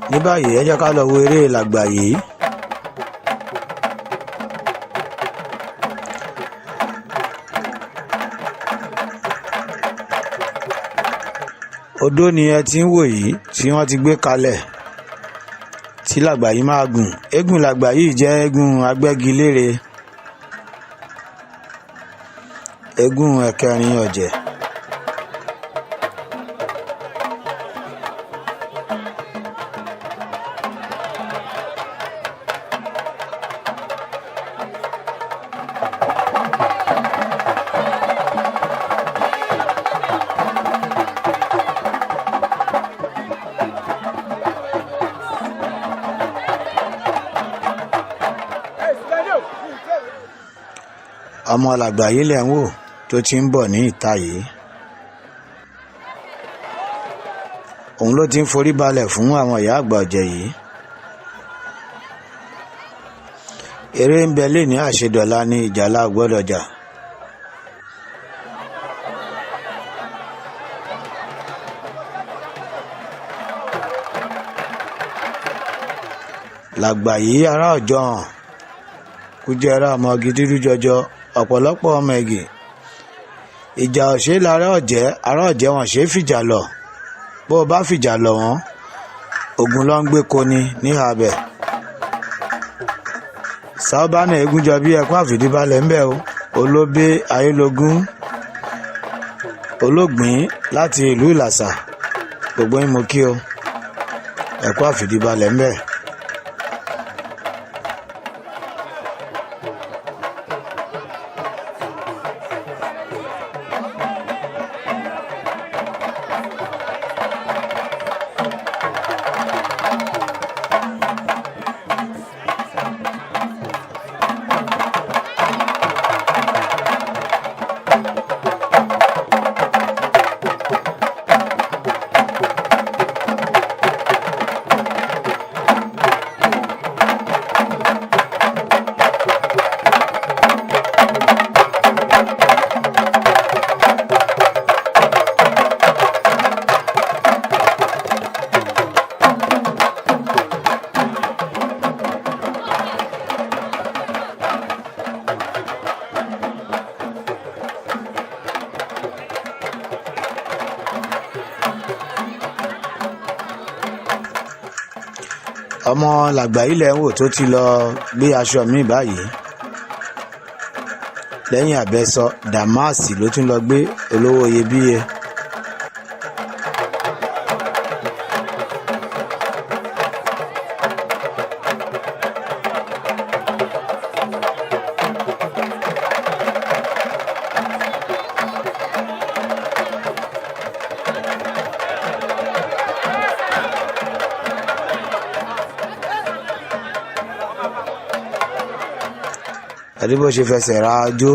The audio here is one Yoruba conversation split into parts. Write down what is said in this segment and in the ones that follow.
Ní báyìí, ẹ jẹ́ ká lọ wo eré Làgbà yìí. Odó ni ẹ ti ń wò yìí tí wọ́n ti gbé kalẹ̀ tí Làgbà yìí máa gùn. Eégún Làgbà yìí jẹ́ eégún agbẹ́gilére, eégún ẹ̀kẹrin ọ̀jẹ̀. Ọmọ Làgbà yìí lẹ̀ ń wò tó ti ń bọ̀ ní ìta yìí. Òun ló ti ń forí balẹ̀ fún àwọn ìyá àgbà ọ̀jẹ̀ yìí. Eré ń bẹ léni, àṣedọ̀la ní ìjàlá gbọ́dọ̀ jà. Làgbà yìí ará ọjọ́ hàn kújẹ́rẹ́ ọmọ gidi jọjọ ọ̀pọ̀lọpọ̀ ọmọ ẹ̀gì. Ìjà ọ̀ṣẹ́ lára ọ̀jẹ́, ará ọ̀jẹ́ wọn ṣe é fìjà lọ. Bó o bá fìjà lọ wọ́n, ogun ló ń gbé koni níhà bẹ̀. Sábàánà eégún jọ bí ẹkún àfìdíbalẹ̀ ńbẹ o. Olóbé ayélogún olóògbín láti ìlú Ìlàsà, gbogbo yín mo kí o, ẹkún àfìdíbalẹ̀ ńbẹ. Ọmọ Làgbà yìí lẹ̀ ń wò tó ti lọ gbé aṣọ mi báyìí lẹ́yìn àbẹ́sọ dàmáàsì ló tún lọ gbé olówó iyebíye. Ẹ̀rí bó ṣe fẹsẹ̀ ra ajó,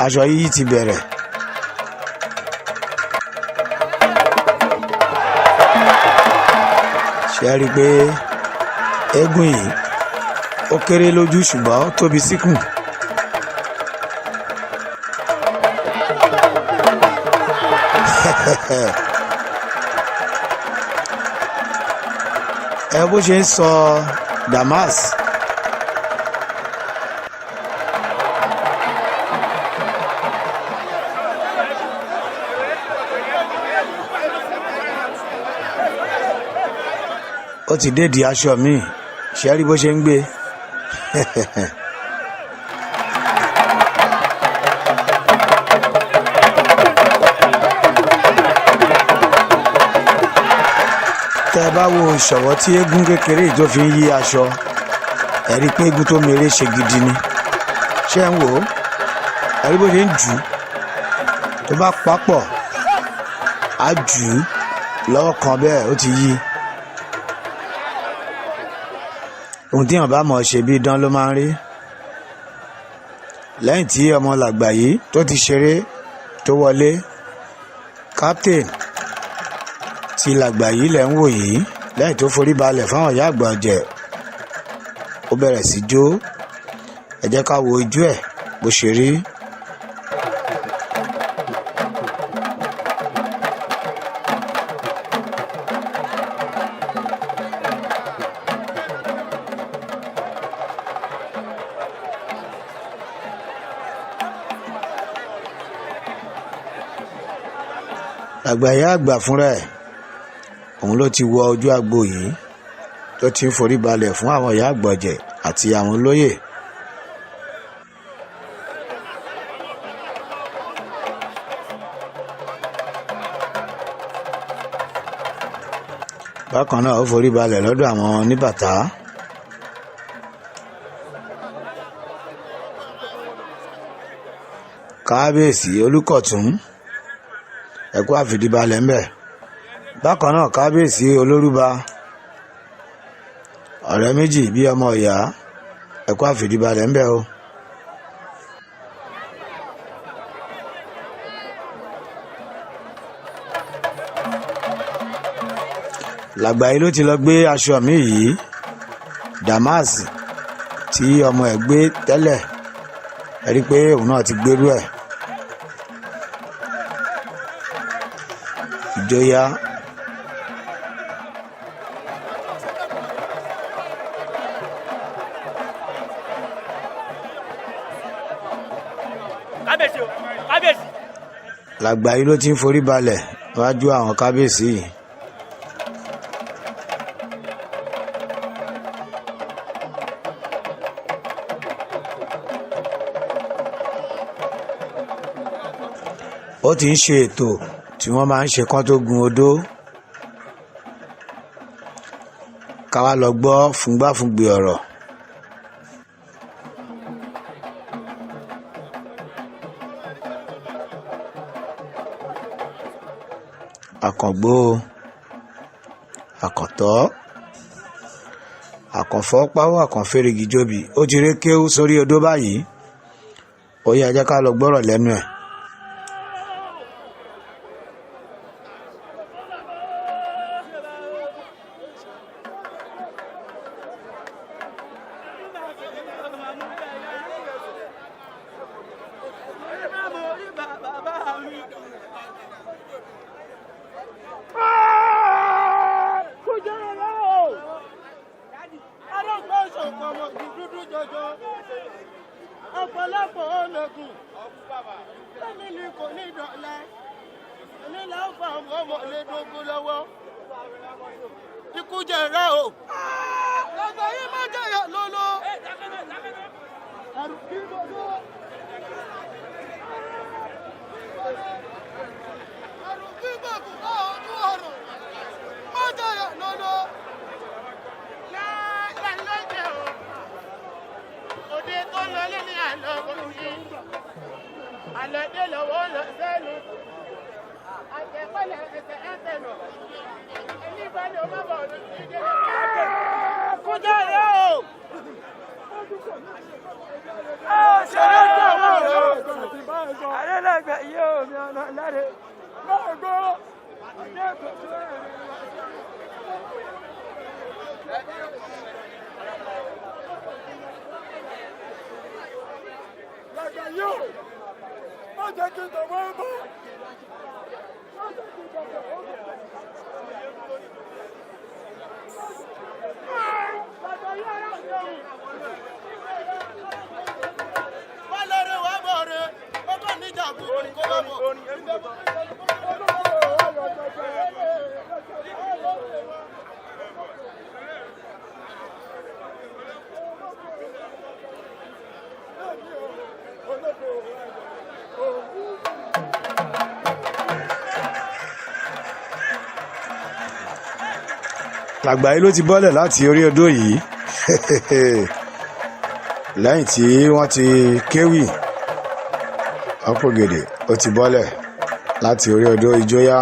aṣọ yíyí ti bẹ̀rẹ̀. Ṣe rí i pé eégún yìí ó kéré lójú ṣùgbọ́n ó tóbi síkùn. Ẹ bó ṣe ń sọ Damas. Ó ti dédìí aṣọ míì, ṣe rí bó ṣe ń gbé. Tẹ́ ẹ bá wo ìṣọ̀wọ́ tí eégún kékeré yìí tó fi ń yí aṣọ, ẹ rí i pé eégún tó mèrè ṣe gidi ni. Ṣé ń wò ó? Ẹ rí bó ṣe ń jù ú. Tó bá papọ̀, á jù ú lọ́wọ́ kan bẹ́ẹ̀, ó ti yí. Ohun tí èèyàn bá mọ̀ ṣe bí idán ló máa ń rí. Lẹ́yìn tí ọmọ Làgbà yìí tó ti ṣeré tó wọlé, captain ti Làgbà yìí lẹ̀ ń wò yìí, lẹ́yìn tó forí balẹ̀ fáwọn ìyá àgbà ọ̀jẹ̀, ó bẹ̀rẹ̀ sí jó. Ẹ jẹ́ ká wo ojú ẹ̀ bó ṣe rí. Làgbàyà àgbà fúnra ẹ̀, òun ló ti wọ ojú agbo yìí tó ti ń forí balẹ̀ fún àwọn ìyá àgbọ̀jẹ̀ àti àwọn olóyè. Bákan náà, ó forí balẹ̀ lọ́dọ̀ àwọn oníbàtà. Kábíyèsí Olùkọ̀tún, ẹ̀kú àfìdíbalẹ̀ ńbẹ̀. Bákan náà, kábíyèsí Olórúba, ọ̀rẹ́ méjì bí ọmọ ìyá, ẹ̀kú àfìdíbalẹ̀ ńbẹ̀ o. Làgbàyí ló ti lọ gbé aṣọ mi yìí, damask tí ọmọ ẹ̀ gbé tẹ́lẹ̀, ẹ rí i pé òun náà ti gbérú ẹ̀. Ìjọya. Kábíyèsí o, kábíyèsí. Làgbàyí ló ti ń forí balẹ̀ wájú àwọn kábíyèsí yìí. Ó ti ń ṣe ètò tí wọ́n máa ń ṣe kán tó gun odó. Ká wá lọ gbọ́ fúngbáfúngbè ọ̀rọ̀. Àkàngbó, àkàntọ́, àkànfọ́ páwọ́, àkànfẹ́rẹ́gì jóbi, ó ti ré kéwú sórí odó báyìí. Ó yá, jẹ́ ká lọ gbọ́rọ̀ lẹ́nu ẹ̀. Ọ̀pọ̀lọpọ̀ ọlọ́gùn lẹ́ni ni kò ní dọ̀lẹ́ nílẹ̀ ó fa àwọn ọmọlédógún lọ́wọ́ ikú jẹ̀rẹ̀ o. Lọ́gbà yìí má jẹ̀yà lọ́lọ́. Àrùn kí gbogbo. Àrùn kí gbogbo náà ojú ọ̀run má jẹ̀yà lọ́lọ́. Lálọ́jẹ̀ o, òde tó lọ lé ní àná kò sí. Àlọ́dé lọ́wọ́ lọ sẹ́nu. Àtẹ̀pẹ́lẹ̀ ẹsẹ̀ ẹsẹ̀ nù. Ẹni bá ní o má bọ̀ ọdún sí délé. Kújẹ́ rẹ̀ o. Ṣeré jẹ́ àwọn ọ̀rọ̀. Adélẹ́gbẹ̀ yóò mi ọ̀nà láre. Lọ́gbọ́ ọdẹ kò tó ẹ̀rọ. Lọ́gbà yóò má jẹ́ kí n tọ̀wọ́ bọ́. Má jẹ́ kí n tọ̀wọ́ bọ́. Wá lóore wá bọ̀ re, ó kàn níjà kúkú kó bá bọ̀. Làgbàyí ló ti bọ́lẹ̀ láti orí odó yìí lẹ́yìn tí wọ́n ti kéwì ọ̀pọ̀gèdè, ó ti bọ́lẹ̀ láti orí odó ìjóyà.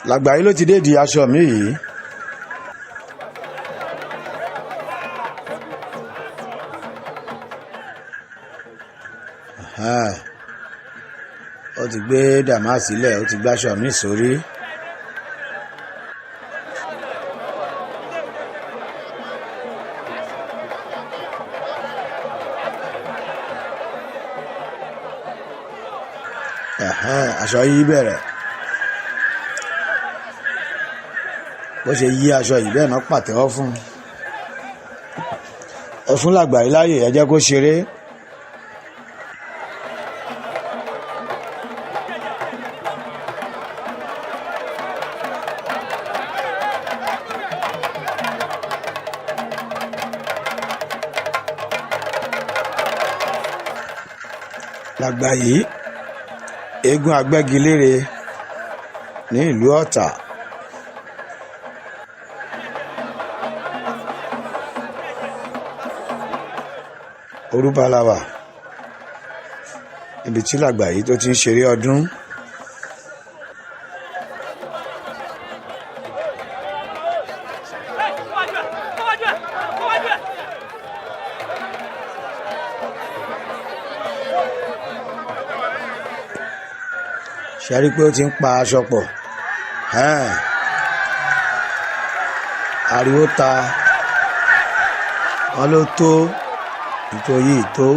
Làgbàyí ló ti dédi aṣọ mi yìí. Ẹ̀hẹ́n. Ó ti gbé dàmá sílẹ̀, ó ti gbáṣọ mi sórí. Ẹ̀hẹ́n, aṣọ yìí bẹ̀rẹ̀. Bó ṣe yí aṣọ yìí bẹ́ẹ̀ náà pàtẹ́wọ́ fún un. Ẹ fún Làgbàyí láàyè, ẹ jẹ́ kó ṣeré. Làgbàyí, eégún agbẹ́gilére ní ìlú Ọ̀tà. Orúbalàwà ibi tí Làgbàyí tó ti ń ṣeré ọdún. Ṣe rí i pé ó ti ń pa aṣọ pọ̀? Ẹ́n. Ariwo ta wọn ló tó nítorí tó.